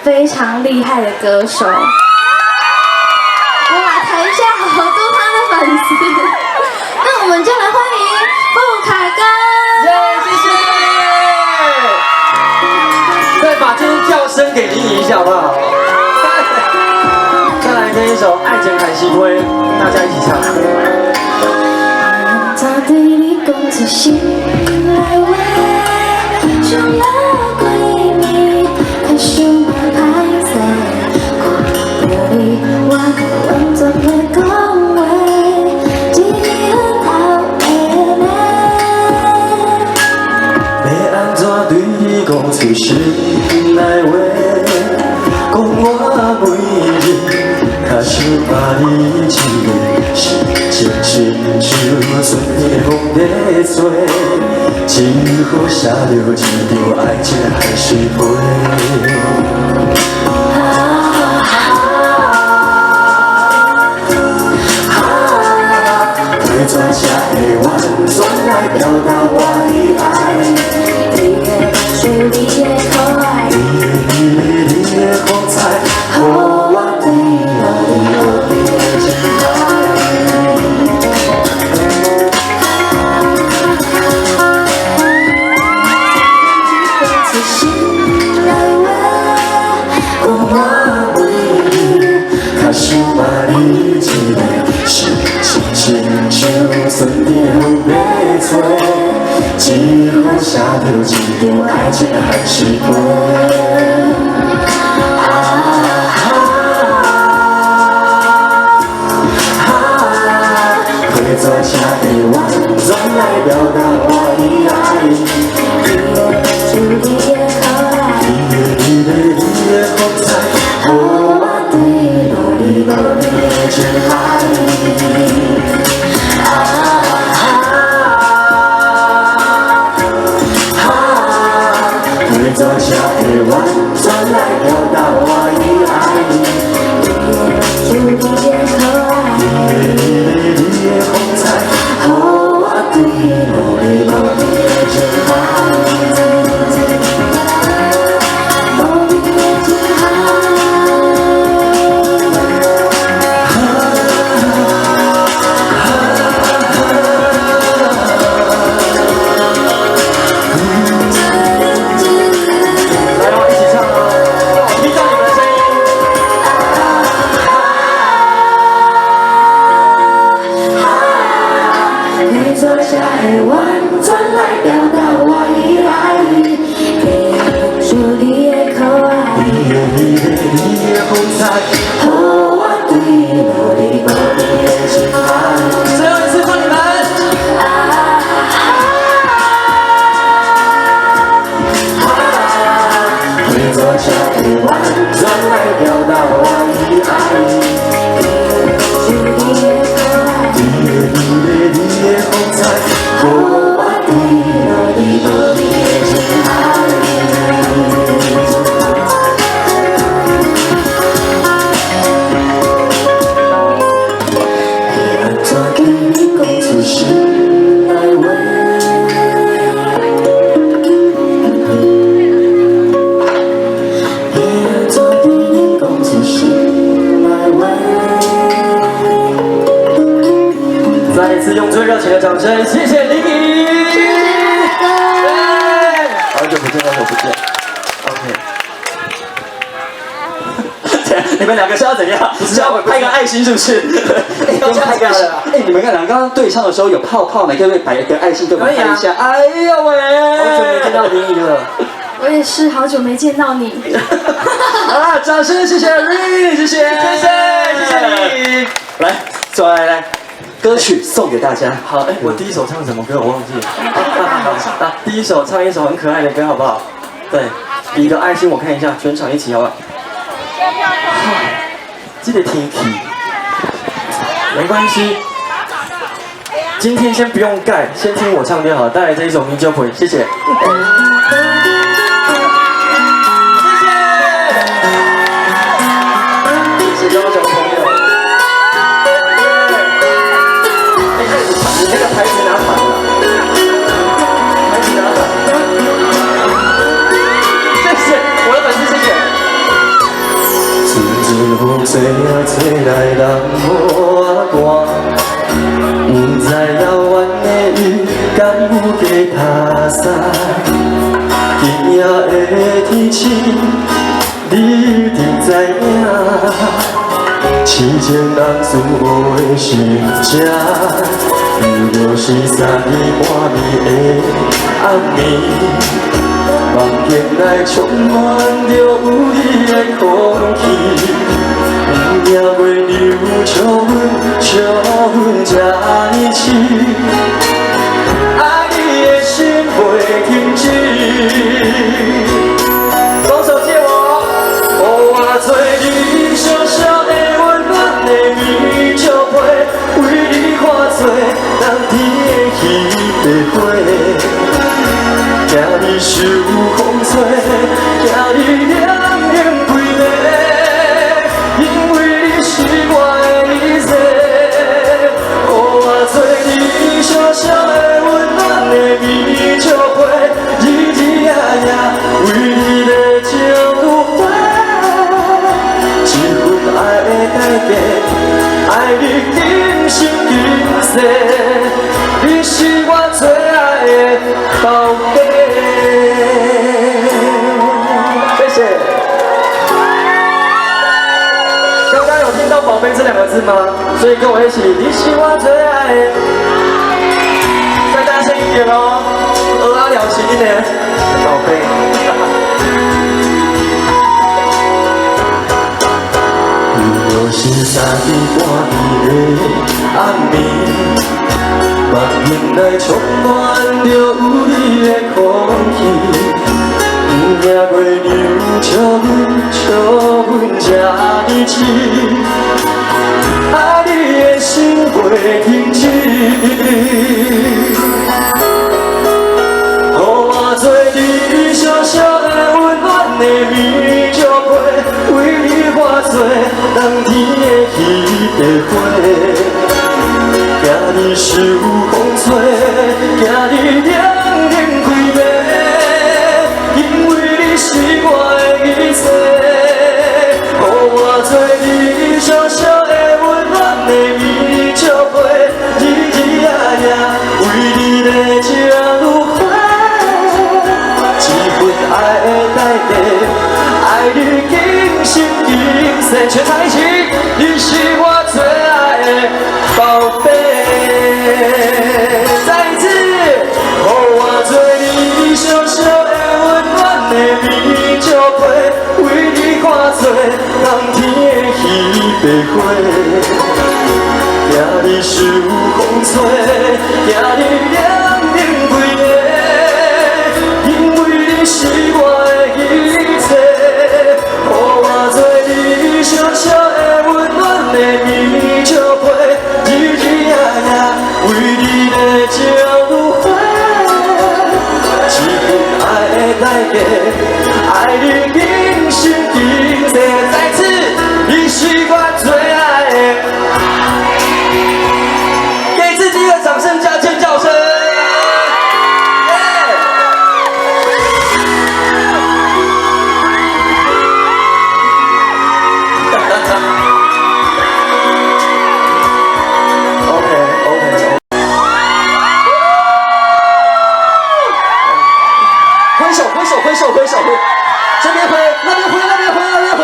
非常厲害的歌手。哇，台下好多他的粉絲。那我們就來歡迎布卡哥。耶，謝謝。再把尖叫聲給林怡一下，好不好？再來這一首《愛情牽絲批》，大家一起唱。怎對你講出心內話，想了幾暝，較想歹勢，看著你，我完全袂講話，一支煙頭的呢。欲按怎對你講出心內話？講我每日較想把你一个，心情親像春天的風在吹，只好寫著一張愛情牽絲批。啊啊，配作才會完全來表達我的愛。你的香水，你的可愛，你的美麗，你的風采，予我對努力無邊的情愛。講出心內話，講我每日較想把你一个，心情親像春天的風在吹，只好寫著一張愛情牽絲批。啊啊，配作才會完全來表達我的愛。你的香水，你的可愛，你的美麗，你的風采，予我對努力無邊的情愛。啊啊，配作才會完全來表達我的愛。你的香水，你的可愛，你的美麗，你的風采，予我對努力無邊的情愛。無邊的情愛。來哦，一起唱哦，讓我聽到你們的聲音。配作才會完全來表達我的愛。你的香水，你的可愛，你的美麗，你的風采，予我對努力無邊的情愛。最後一次送你們。配作才會完全來表達我的愛。你的香水，你的可愛，你的美麗，你的風采，予我對努力無邊的情愛。欲按怎對你講出心內話？欲按怎對你講出心內話？再一次用最熱情的掌聲，謝謝林怡。謝謝哥。好久不見，好久不見。OK。你們兩個是要怎樣？是要拍個愛心是不是？不用拍個哎，你們看，剛剛對唱的時候有泡泡呢，可不可以擺一個愛心給我們拍一下？哎呦喂！好久沒見到林怡了。我也是好久沒見到你。啊！掌聲，謝謝 Rain，謝謝，謝謝，謝謝你。來，再來來，歌曲送給大家。好，哎，我第一首唱什麼歌？我忘記了。啊，第一首唱一首很可愛的歌，好不好？對，比個愛心，我看一下，全場一起，好不好？這個天氣，沒關係，今天先不用蓋，先聽我唱就好。帶來這一首《明就回》，謝謝。謝謝，謝謝高雄朋友。哎，你那個牌子拿反了，牌子拿反了。謝謝我的粉絲，謝謝。無做啊做來人無寒，毋知遙遠的雨敢有加塌沙。今夜的天晴，你一定知影。痴情男子無的心情，犹若是三更半暝的暗暝，房間內充滿著有你的空氣，毋驚月娘笑阮，笑阮這呢痴，愛你的心袂停止。雙手借我，予我做你小小的溫暖的棉石被，為你看做冬天的彼塊花，驚你受風吹，驚你涼冷規暝，因為你是我的一切。予我做你小小的溫暖的棉石被，日日夜夜為你的情如火。這份愛的代價，愛你今生今世，你是我最愛的寶貝。謝謝。剛剛有聽到“寶貝”這兩個字嗎？所以跟我一起，你是我最愛的。再大聲一點哦，蚵仔寮是你的寶貝。又是三更半暝的暗暝，房間內充滿著有你的空氣，毋驚月娘笑阮，笑阮這呢痴，愛你的心袂停止。予我做你小小的溫暖的棉石被，為你化做冬天的彼塊花，驚你受風吹，驚你涼冷規暝，因為你是我的一切。予我做你小小的溫暖的棉石被，日日夜夜為你的情如火。這份愛的代價，愛你今生今世，全場一起，你是我最愛的寶貝。再一次，予我做你小小的溫暖的棉石被，為你看做冬天的彼塊花，驚你受風吹，驚你涼冷規暝，因為你是我的一切。予我做你小小的溫暖的棉石被，日日夜夜為你的情如火。這份愛的代價，愛你今生今世。再一次，你是我最愛的。給自己一個掌聲加尖叫聲。耶！ OK OK。揮手揮手揮手揮手，這邊揮，那邊揮，那邊揮，那邊揮。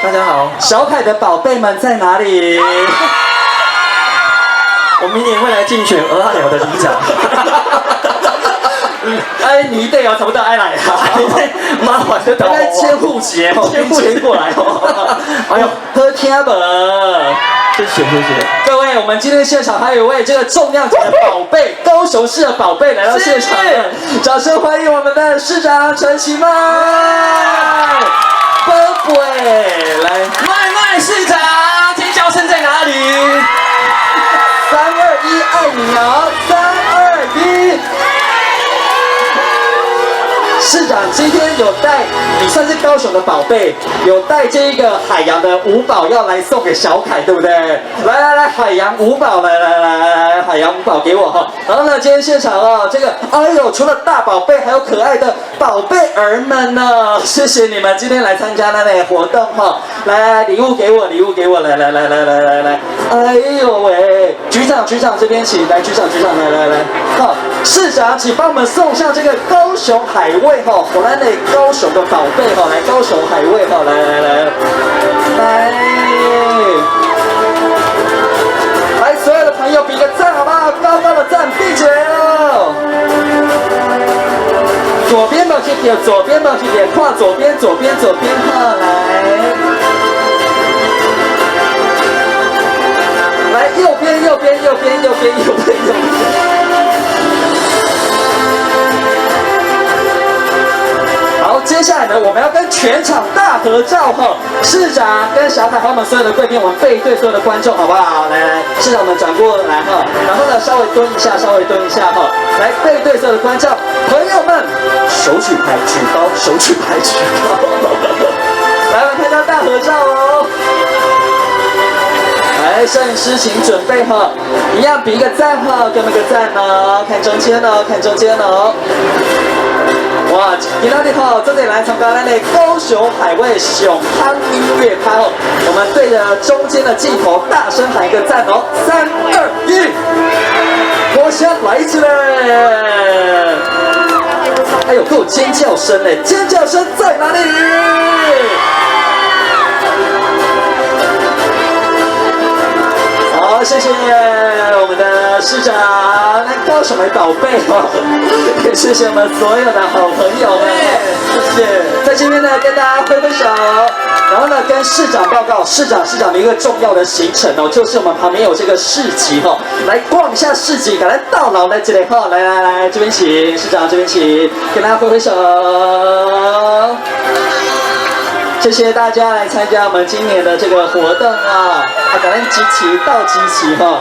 大家好，小凱的寶貝們在哪裡？我明年會來競選蚵仔寮的里長。哎，你一定要差不多愛來啊！麻煩就大概簽戶籍哦，簽戶過來哦。哎呦，好聽無？謝謝謝謝。各位，我們今天現場還有一位這個重量級的寶貝，高雄市的寶貝來到現場了，掌聲歡迎我們的市長陳其邁，寶貝，來，麥麥市長，尖叫聲在哪裡？ 3、2、1，愛你哦！3、2、1。市長今天有帶你算是高雄的寶貝，有帶這一個海洋的五寶要來送給小凱，對不對？來來來，海洋五寶，來來來來來，海洋五寶給我哈。然後呢，今天現場哦，這個，哎呦，除了大寶貝，還有可愛的寶貝兒們呢，謝謝你們今天來參加那個活動哈。來來，禮物給我，禮物給我，來來來來來來來，哎呦喂，局長局長這邊請，來局長局長來來來，好，市長請幫我們送上這個高雄海味哈，荷蘭的高雄的寶貝哈，來高雄海味哈，來來來來，來所有的朋友比個讚好不好？高高的讚，閉嘴哦。左邊無去點，左邊無去點，跨左邊，左邊，左邊哈，來，來右邊，右邊，右邊，右邊，右邊，右邊。好，接下來呢，我們要跟全場大合照哈，市長跟小凱和我們所有的貴賓，我們背對所有的觀眾，好不好？來來，市長們轉過來哈，然後呢，稍微蹲一下，稍微蹲一下哈，來背對所有的觀眾朋友們，手舉牌舉高，手舉牌舉高，來，我們拍張大合照哦。來，攝影師請準備哈，一樣比一個讚哈，給我們個讚哦，看中間哦，看中間哦。哇，今仔日吼，這裡來參加咱的高雄海味上香音樂趴哦。我們對着中間的鏡頭大聲喊一個讚哦，3、2、1，我先來一次嘞！哎呦，夠尖叫聲嘞！尖叫聲在哪裡？好，謝謝我們的市長，那高雄的寶貝哦，也謝謝我們所有的好朋友們，謝謝。在這邊呢，跟大家揮揮手，然後呢，跟市長報告，市長，市長的一個重要的行程哦，就是我們旁邊有這個市集哦，來逛一下市集，趕來到老來這裡哈，來來來，這邊請，市長這邊請，跟大家揮揮手。謝謝大家來參加我們今年的這個活動啊！啊，感恩集齊到集齊哈。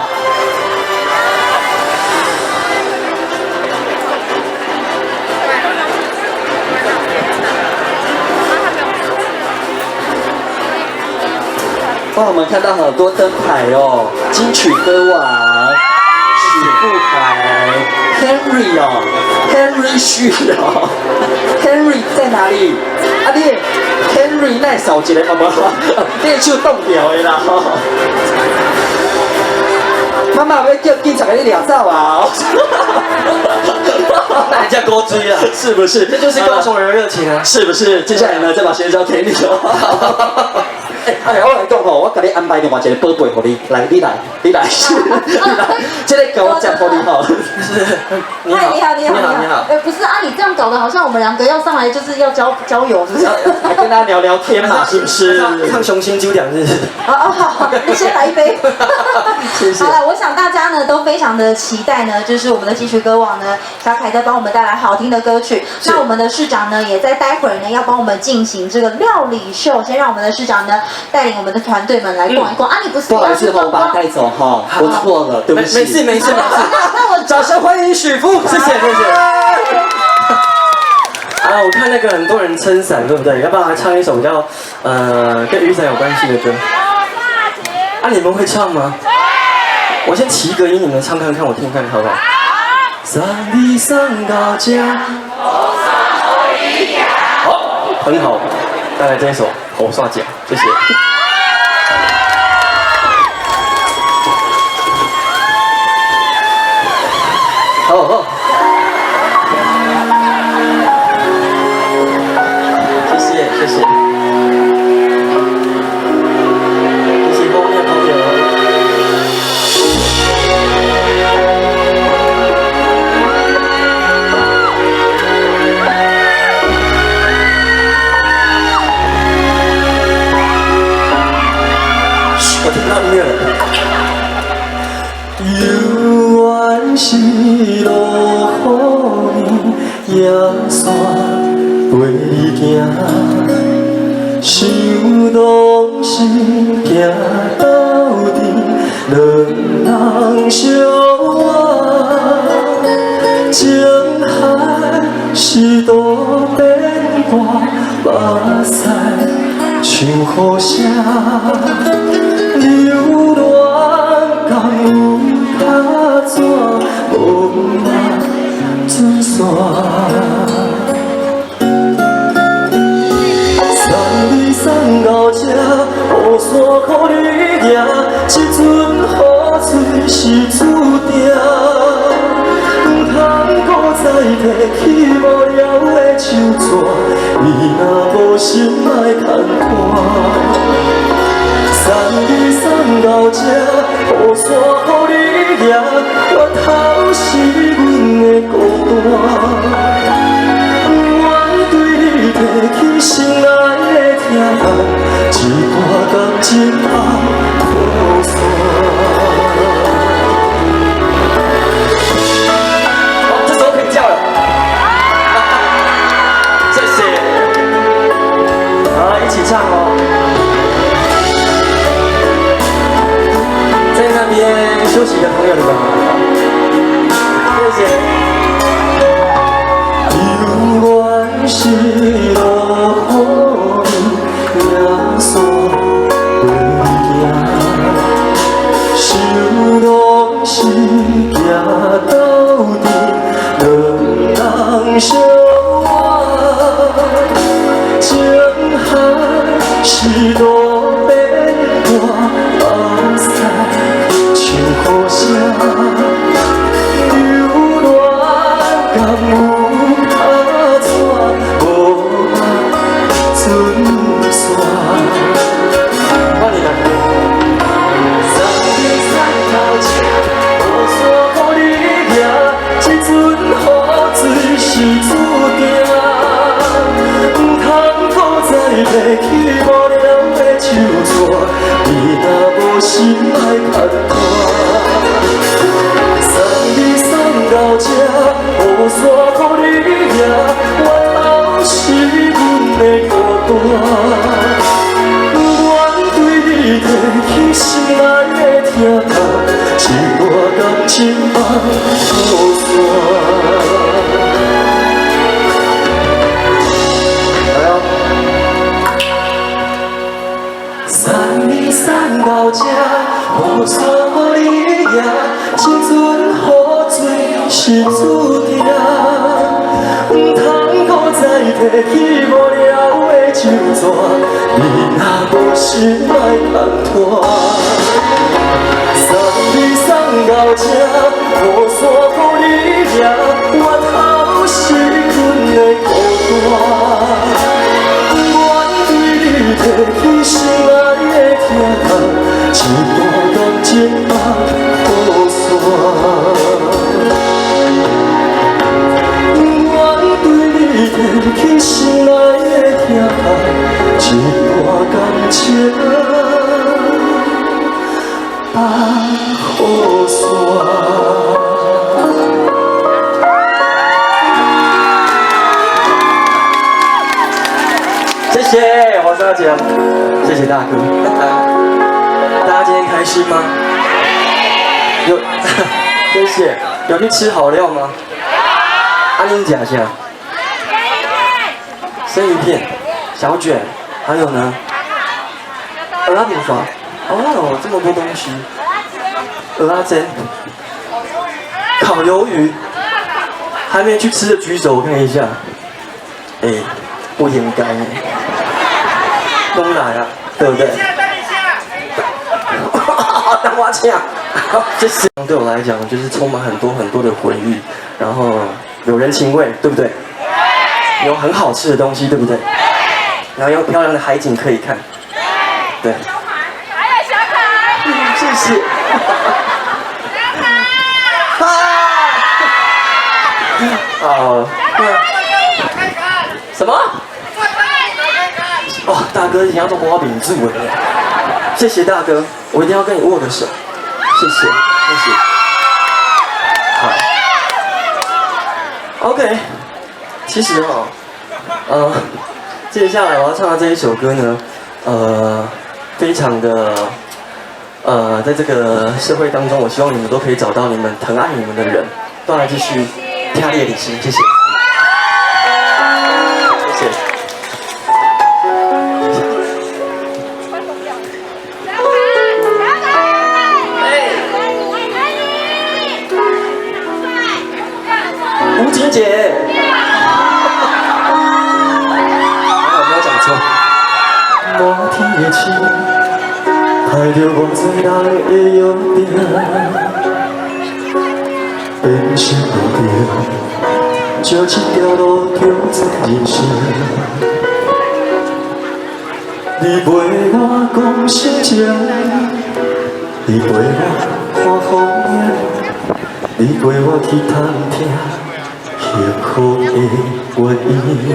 哇，我們看到好多燈牌哦，金曲歌王、許富凱、Henry 哦，Henry 許哦，Henry 在哪裡？啊你 Henry 那少一個好不好？你的手凍掉的啦！媽媽要叫警察給你掠走啊！那人家多追啊，是不是？這就是高雄人的熱情啊，是不是？接下來呢，再把時間交給你哦。哎，我來講吼，我共你安排另外一個寶貝予你，來，你來，你來，你來，這個給我接予你吼。是，你好，你好，你好，你好，你好。哎，不是啊，你這樣搞得好像我們兩個要上來就是要交交友，是不是？來跟大家聊聊天嘛，是不是？唱雄心酒兩日。哦哦，好，你先來一杯。謝謝。好了，我想大家呢都非常的期待呢，就是我們的金曲歌王呢，小凱在幫我們帶來好聽的歌曲。那我們的市長呢，也在待會兒呢要幫我們進行這個料理秀。先讓我們的市長呢帶領我們的團隊們來逛一逛。啊，你不是不好意思，我把他帶走哈，我錯了，對不起。沒事沒事沒事。那我掌聲歡迎許富，謝謝謝謝。啊，我看那個很多人撐傘，對不對？要不要來唱一首叫跟雨傘有關係的歌？啊，你們會唱嗎？我先起一個音，你們唱看看，我聽看看好不好？送你送到這，好，很好，帶來這一首《雨傘食》，謝謝。好好，謝謝謝謝，謝謝後面朋友。我聽不到音樂了。猶原是落雨暝，雨傘陪你行，想當时行斗阵，兩人相偎，情海是渡变卦，有目屎像雨声，留恋敢有卡纸，无准线。送你送到这，雨伞予你举，这阵雨水是注定。毋通阁再提起无聊的手纸，你若无心莫牵拖。送你送到这，雨伞予你举，源头是阮的孤单。不愿对你提起心内的疼痛，这段感情放予散。好，这时候可以叫了，谢谢。好，一起唱哦。在那边休息的朋友们，谢谢。犹原是落雨，迎伞陪你行，想拢是行斗阵，两人相偎，情海是路边大，目屎像雨声，留恋敢有卡纸，无准线。换你了。送你送到这，雨伞予你举，这阵雨水是注定。毋通阁再提起无聊的手纸，你若无心莫牵拖。送你送到这，雨伞予你举，源头是阮的孤单。不愿对你提起心内的疼痛，这段感情放予散。来哦。送你送到这，雨伞予你举，这阵雨水是注定。毋通阁再提起无聊的手纸，你若无心莫牵拖。送你送到这，雨伞予你举，源头是阮的孤单。不愿对你提起心内的疼痛，这段感情放予散。不愿对你提起心内的疼痛，这段感情放予散。谢谢黄沙姐，谢谢大哥。大家今天开心吗？有，谢谢。有去吃好料吗？阿玲讲一下。生鱼片、小卷，还有呢？蚵仔面线。哦，这么多东西。蚵仔煎、烤鱿鱼，还没去吃的举手，我看一下。哎，不应该呢。都来啊，对不对？等我请，谢谢。对我来讲，就是充满很多很多的回忆，然后有人情味，对不对？有很好吃的东西，对不对？然后有漂亮的海景可以看，对。还有小凯，谢谢。小凯。好，什么？哇，大哥，你要做国饼字的，谢谢大哥，我一定要跟你握个手，谢谢，谢谢。好，OK，其实哦，接下来我要唱的这一首歌呢，非常的，在这个社会当中，我希望你们都可以找到你们疼爱你们的人，都来继续听你的心，谢谢，谢谢。歹著偌濟人的約定，變成路灯，照這條路叫做人生。你陪我講心情，你陪我看風景，你陪我去探聽幸福的原因。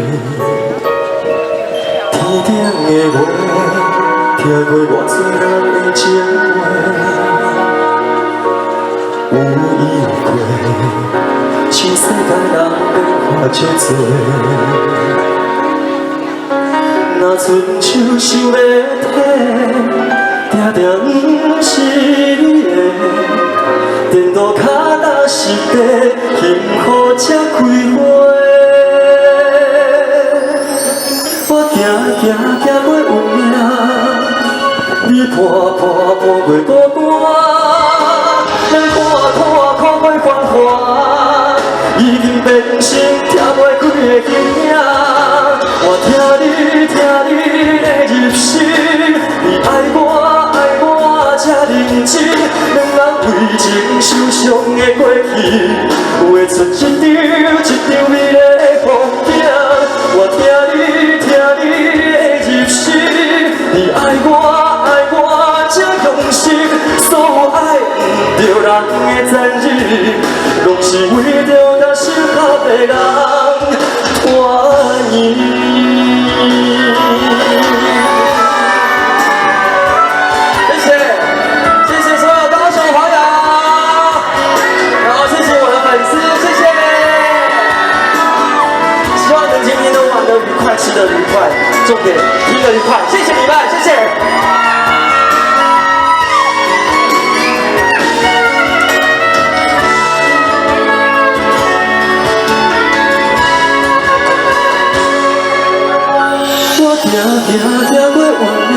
天頂的月，聽過偌濟人的情話，有意過，像世間人變化這濟。若親像想欲退，定定毋是你的，顛倒跤踏實地，幸福才開花。我行行行過運命，你伴伴伴過孤單，咱看看看過繁華，已經變成拆袂開的形影。我聽你聽你的入心，你愛我愛我這認真，兩人為情受傷的過去，畫出一張一張美麗的風景。我聽你聽你的入心，你愛我愛我這用心，所有愛毋著人的殘忍，攏是為著佮適合的人團圓。謝謝，謝謝所有高雄朋友，然後謝謝我的粉絲，謝謝。希望你們今天都玩得愉快，吃得愉快，重點聽得愉快，謝謝你們，謝謝。我行行行過運命，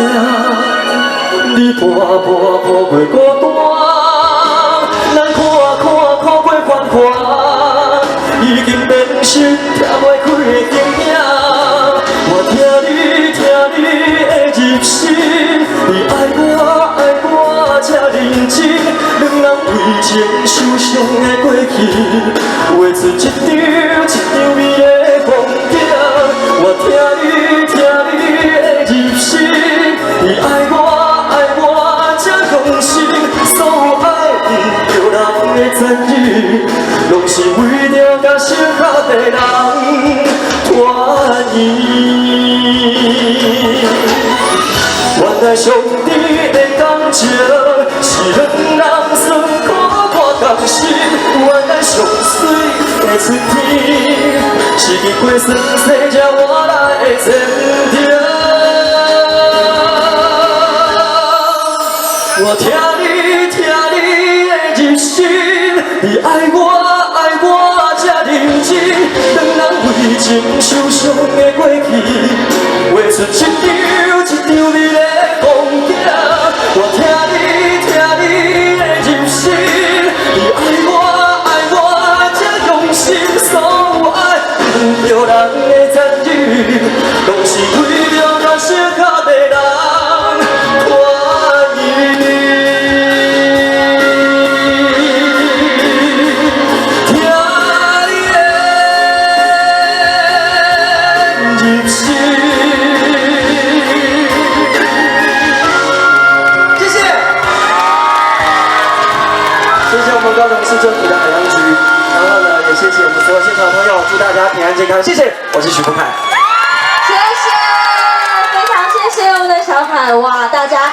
你伴伴伴過孤單，咱看看看過繁華，已經變成拆袂開的形影。我聽你聽你的入心，你愛我愛我這認真，兩人為情受傷的過去，畫出一張一張美麗的風景。我聽你聽你的入心，你愛我愛我這用心，所有愛毋著人的殘忍，攏是為著佮適合的人團圓。原來上甜的感情是兩人酸苦看共心，原來上媠的春天是經過酸世才換來的前程。我聽你聽你的入心，你愛我愛我這認真，兩人為情受傷的過去，畫出一張一張美麗的風景。我聽你聽你的入心，你愛我愛我這用心，所有愛毋著人的殘忍，攏是為著佮適合的人團圓。聽你的入心。謝謝，謝謝我們高雄市政府的海洋局，然後呢，也謝謝我們所有現場的朋友，祝大家平安健康，謝謝，我是許富凱。謝謝，非常謝謝我們的小凱，哇，大家